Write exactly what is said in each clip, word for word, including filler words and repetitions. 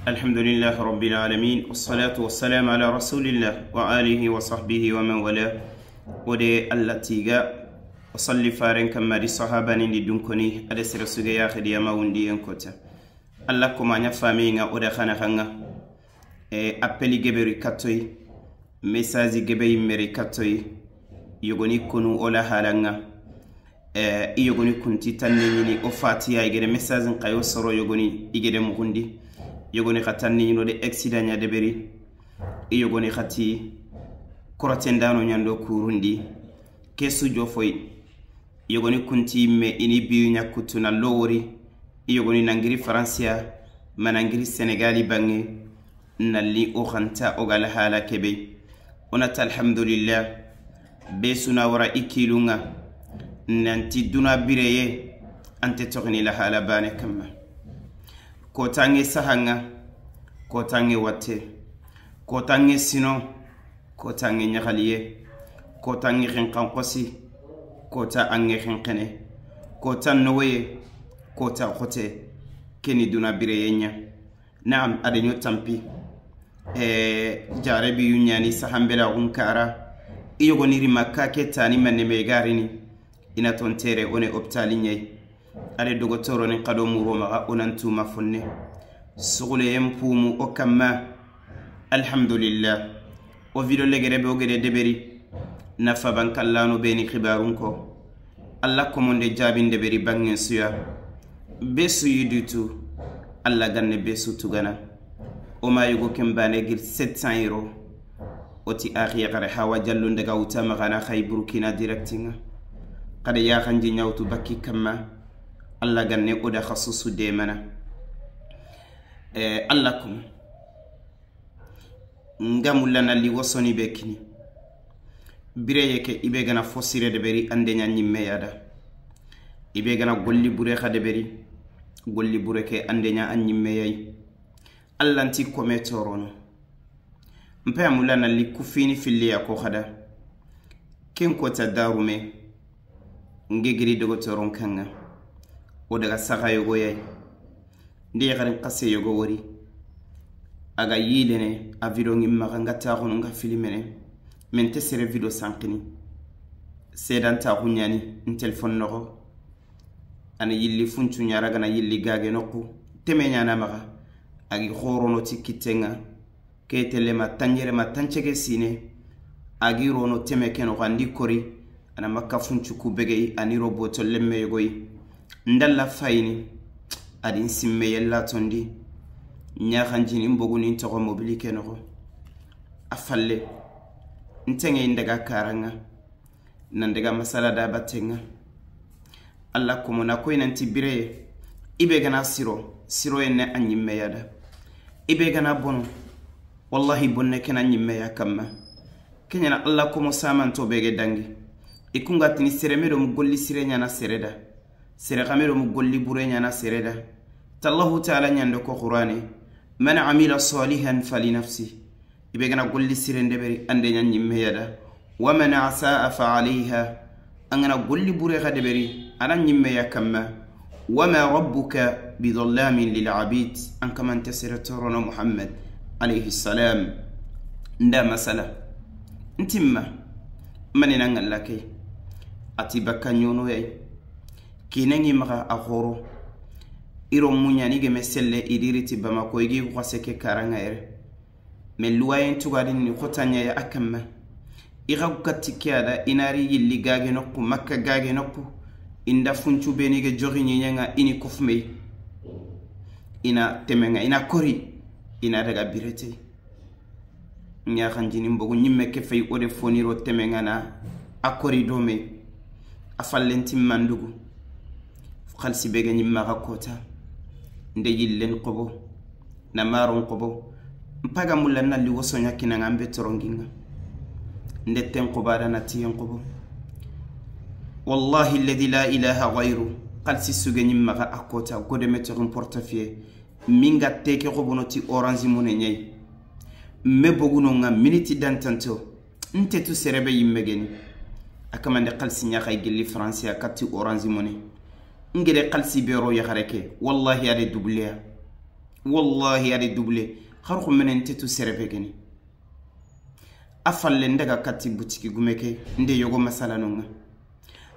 Alhamdulillahi rabbil alamin, wassalatu wassalamu ala rasulillah wa alihi wa sahbihi wa man wala. O de Allah tiga, wa salli faren kamma di sahabanin di dunkoni, a de sere suge ya xidi ya ma wundi en kota. Allah ko ma ɲa fami ŋa o de xana xanga. E, appeli geberi kattoyi, message gebeyi meri kattoyi, yogoni konu o la halanga. E, i yogoni kunti tanne ɲini o fatiya i gede message nkayo soro yogoni i gede mugundi. Yogoni xa tanne ɲino de accident ɲa deberi. I yogoni xati korotendano ɲando kurundi. Kesu jofoyi. Yogoni kunti me ini biyu ɲa kutu na lowori. I yogoni nangiri Faransiya, ma nangiri Senegali bange, nalli o xanta o ga la hala kebe. O na ta alhamdulillah. Be suna wara i kilunga. Nanti duna bireye, ante toxini la hala bane kamma. Kotange sahanga, kotange watte, kotange sino, kotange ɲaxaliye, kotange xenxan xosi, kota ange xenxene, kota nowoye, kota xote, keni duna bireye ɲa. Naam, a de ɲo tampi. E, jare bi yu ɲani sahambela unkara. I yogoni ri makka ke tani manne me garini. Ina ton tere one optali ɲayi. A de dogotoro ni kado muro maxa o nan tuma fonne. Suguleyen pumu o kamma. Alhamdulillah. O video legere be o gede deberi. Nafa ban kallano be ni xibarun ko. Allah komonde jabin deberi bangen suya. Be su yi dutu. Allah ganne be su tugana. O ma yugo ken bane gil sept cents euros. O ti axiya xare hawa jallu ndaga wuta maxana xay Burkina directinga. Xade yaxanji ɲawtu bakki kamma. Allah ganne o da xasusu demana. E, Allah kuma. Nga mulla na li wosoni be kini. Bireye ke i be gana fo sire deberi ande ɲa ɲimme yada. I be gana golli bure xa deberi. Golli bure ke ande ɲa a ɲimme yayi. Allanti kome torono. Mpe a mulla na li kufini filliya ko xada. Ken kota darume. Nge giri dogotoron kanga. O daga saga yogo yayi. Ndi yaxarin xase yogo wori. A ga yilene a video ŋi maxa nga taxunu nga filimene. Men te sere video sankini. Sedan taxu ɲani n telefon noxo. Ana yilli funcu ɲara gana yilli gage noxu. Teme ɲana maxa. A gi xorono ti kittenga. Ke tele ma tanjere ma tancege sine. A gi rono teme keno xandi kori. Ana makka funcu ku begey ani ro boto lemme yogoyi. Ndalla fayini. Adi n simme yella tondi. Ɲaxanjini n boguni n toxo mobili ke noxo. A falle. N teŋe i ndaga karanga. Nan daga masala da battenga. Allah komo na koy nanti bireye. I be gana siro, siro yenne a ɲimme yada. I be gana bono, wallahi bonne kena ɲimme ya kamma. Kenyana Allah komo samanto be ge dangi. I kunga tini sere me do mu golli sire ɲana sere da. Sere xame do mu golli bure ɲana sere da. Tallahu ta'ala ɲando ko Qur'ane. Man amila salihan fali nafsi. I be gana golli siren deberi ande ɲa ɲimme yada. Wa man asaa fa alayha. An gana golli bure xa deberi ana ɲimme ya kamma. Wa ma rabbuka bi dhallamin lil abid. An kamante sere torono Muhammad alayhi salam. Nda masala. Ntimma. Mani na ngalla kay. Ati bakka ɲono yay. Kinengi maxa a xoro. Iro muɲani geme selle idiriti Bamako igi xase ke karanga yere. Me luwayen tugadin ni xotanya ya a kamma. I ga gatti ke ada inari yilli gage noqu, Makka gage noqu. Inda funcu beni ge joxi ɲiɲenga ini kofumey. Ina temenga, ina kori, ina daga birete. Ɲaxanjini mbogu ɲimme ke fey o de foniro temenga na a kori dome. A fallen timmandugu. Xalsi be ga ɲimma ga kota. Nde yillen xobo. Na maron xobo. Mpaga mulla nalli woso ɲa kinanga mbe toronginga. Nde ten xobo ada na tiyen xobo. Wallahi alladhi la ilaha ghayru. Xalsi suge ɲimma ga a kota. Gode me torin portefeuille. Minga teke xobono ti Orange Money ɲayi. Me boguno nga miniti dantanto. Nte tu serebe yimme geni. A kamande xalsi ɲaxay gilli France ya katti Orange Money. Ngede xalsi bero yaxare ke. Wallahi ade dubleya. Wallahi, a di double. Xar xo menen tetu sere be geni. A falle n daga kati butiki gume ke, nde yogo masala nonga.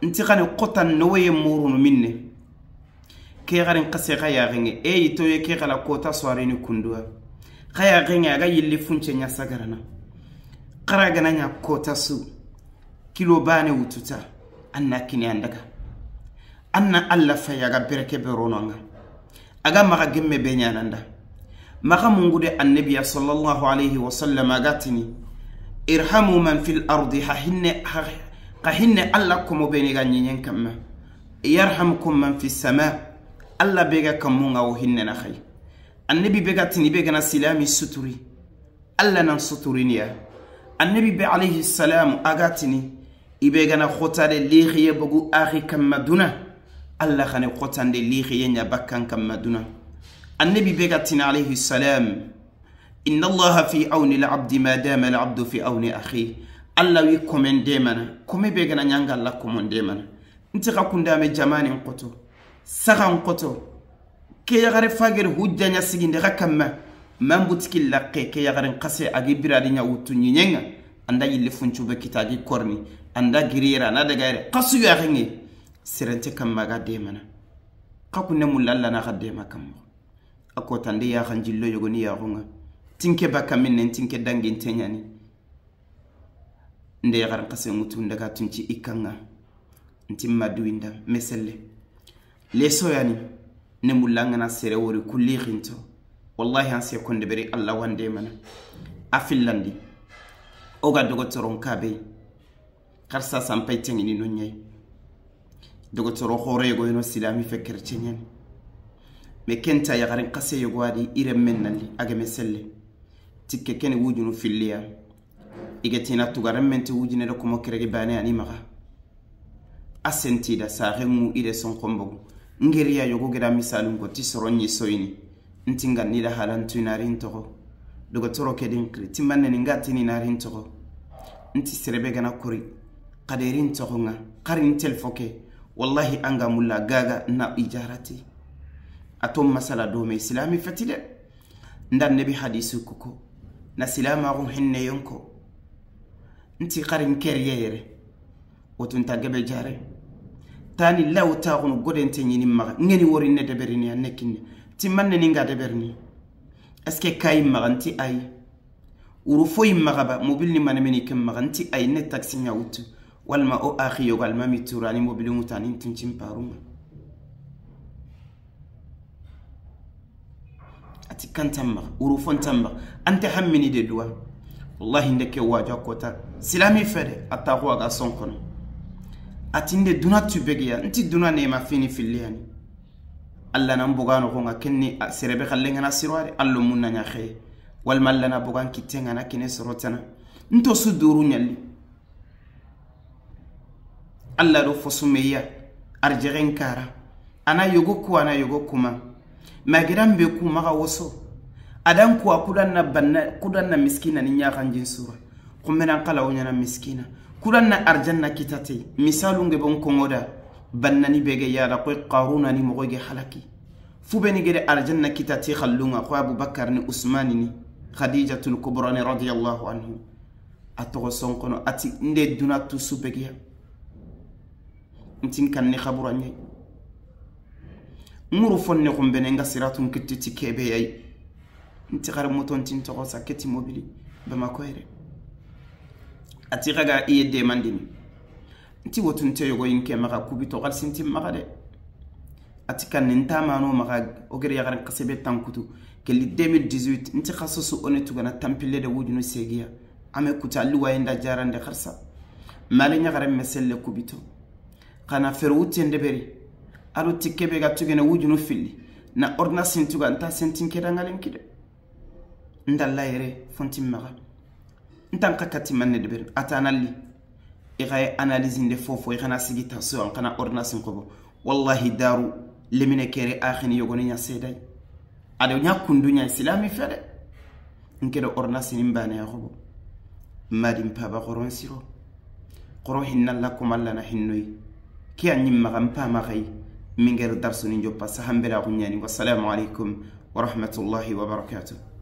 Nti xane kota nowoye murunu minne. Ke xarin xase xa yaxenge, e yitoye ke xala kota soirée ni kunduwa. Xa yaxenge a ga yilli funce ɲa sagarana. Xara gana ɲa kota su. Kilo bane wututa. An na kini an daga. An na Allah faya ga bereke berononga. A ga maxa gemme be ɲananda. Maxa mungude annabiya sallallahu alayhi wa sallam a ga tini, irhamu man fil ardi, xa hinne, xa, xa hinne Allah komo be ni ga ɲiɲen kamma. Yarhamkum man fis sama. Allah be ga kammunga wo hinne na xay. Annabi be ga tini be gana silami suturi. Allah nan suturiniya. Annabi be alayhi salam a ga tini, i be gana xotade lixiye bogu axi kamma duna. Allah xane xotande lixiye ɲa bakkan kamma duna. Annabi be ga tini alayhi salam, inna allaha fi awni al abdi ma dama al abdu fi awni axi. Allah wi komen demana, kome be gana ɲanga Allah komon demana. Nti xa kundame jamanen xoto, saxan xoto, ke yaxare fagere hujja ɲa siginde xa kamma, man butiki laxe ke yaxaren xase a gi biradi ɲa wuttu ɲiɲenga, anda yille funcu be kita gi korni, anda giriyere, ana daga yere, xasu yaxenge, serente kamma ga demana. Xa kunne mulla Allah na xa dema kamma. A kotande yaxan jillo yogoni yaxunga. Tinke baka minne, tinke dangi nte ɲani. Nde yaxaren xase ŋutu ndaga tunci i kanga. Nti ma duwinda meselle. Leso yani, ne mulla ngana sere wori kulli xinto. Wallahi an se konde beri Allah wande mana. A fillandi. O ga dogotoron kabe. Xarsa sampay tengini no ɲay. Dogotoro xore yogo yeno silami fe chrétien ɲani. Me kenta yaxaren xase yogo adi iren men nalli a geme selle. Tikke keni wujunu filliya. I ga tina tuga renmenti wujine do komo keregi bane ani maxa. A senti da saxe ŋu ire sonxon bogu. Ngeriya yogo geda misalun ko ti soro ɲi soyini. Nti nga ni da halantu i na rin toxo. Dogotoro ke din xiri ti manne ni nga tini na rin toxo. Nti serebe gana kori. Xade rin toxo nga. Xari n telfo ke. Wallahi anga mulla gaga na ijarati. A to masala do me islami feti de. Nda nebi hadisu kuko na silamaxu henne yonko. Nti xarin keriye yere. Wotunta gebe jare. Tani law taxunu godente ɲini maxa ngeni wori ne deberini a ne kinne. Ti manne ni nga deberini. Est-ce que kayi maxa nti ayi? Wuru foyi maxa ba mobil ni mane meni ken maxa nti ayi ne taxi ɲa wutu. Walma o axi yogo almami turani mobil ŋutani tuncin paruma. Ati kantan maxa wuru fontan maxa. Ante hammini de duwa. Wallahi nde ke wajo a kota silami fede a taxu a ga sonkono. Ati nde duna tubegiya nti duna nema fini filliyani. Allah nan bogano xo nga kenni serebe xalle ngana sirware allo munna ɲa xeye. Walma Allah na bogan kitte ngana kine sorotana. Nto su duru ɲalli. Allah do fosumeya arjexen kara. Ana yogo ku ana yogo kuma. Magiran be ku maxa woso. Adan kuwa kudan na banna kudan na miskina ni ɲaxanjin sura. Xummenan xala wo ɲana miskina. Kudan na arjanna kitate misalu nge bon kongoda. Bannani bege yada koy qaruna ni moxo ge halaki. Fu beni gede arjanna kitate xallunga xo abubakar ni usmani ni khadijatul kubra ni radiyallahu anhu. A toxo sonkono ati nde duna tusu begiya. Ntin kanni xabura ɲayi. Ŋuru fonne xumbene nga siratun kitti ti kebe yayi. Nti xare moto ntin toxo sa keti mobili bamako yere. Ati xaga iye demandini. Nti wotunte yogo yinke maxa kubito xalsintin maxa de. Ati kanni ntamano maxa o gere yaxaren xasebe tankutu. Kelli deux mille dix-huit nti xasosu one tugana tampille de wujunu segiya. Ame kuta alluwaye nda jarande xarsa. Male ɲaxaren meselle kubito. Xana fere wutte ndeberi. Ado tikke be ga tugene wujunu filli. Na ordonnance ntuga nta sentin ke dangalen kide. Ndalla yere fontin maxa. Ntan xa kati manne deberi. Atanalli. I xaye analyse nde fofo i xana sigi taso an xana ordonnance nkobo. Wallahi daru. Lemine kere axini yogoni ɲa seday. Ado ɲa kundu ɲa islami fede. Nke do ordonnance ni mbane ya xobo. Madi mpaba xoron siro. Xoro hinna la ko malla na hinnoyi. Ke a ɲimma xa mpama xay. Minger darsu ni njoppa sahambela xuɲani. Wassalamu alaikum ورحمة الله وبركاته.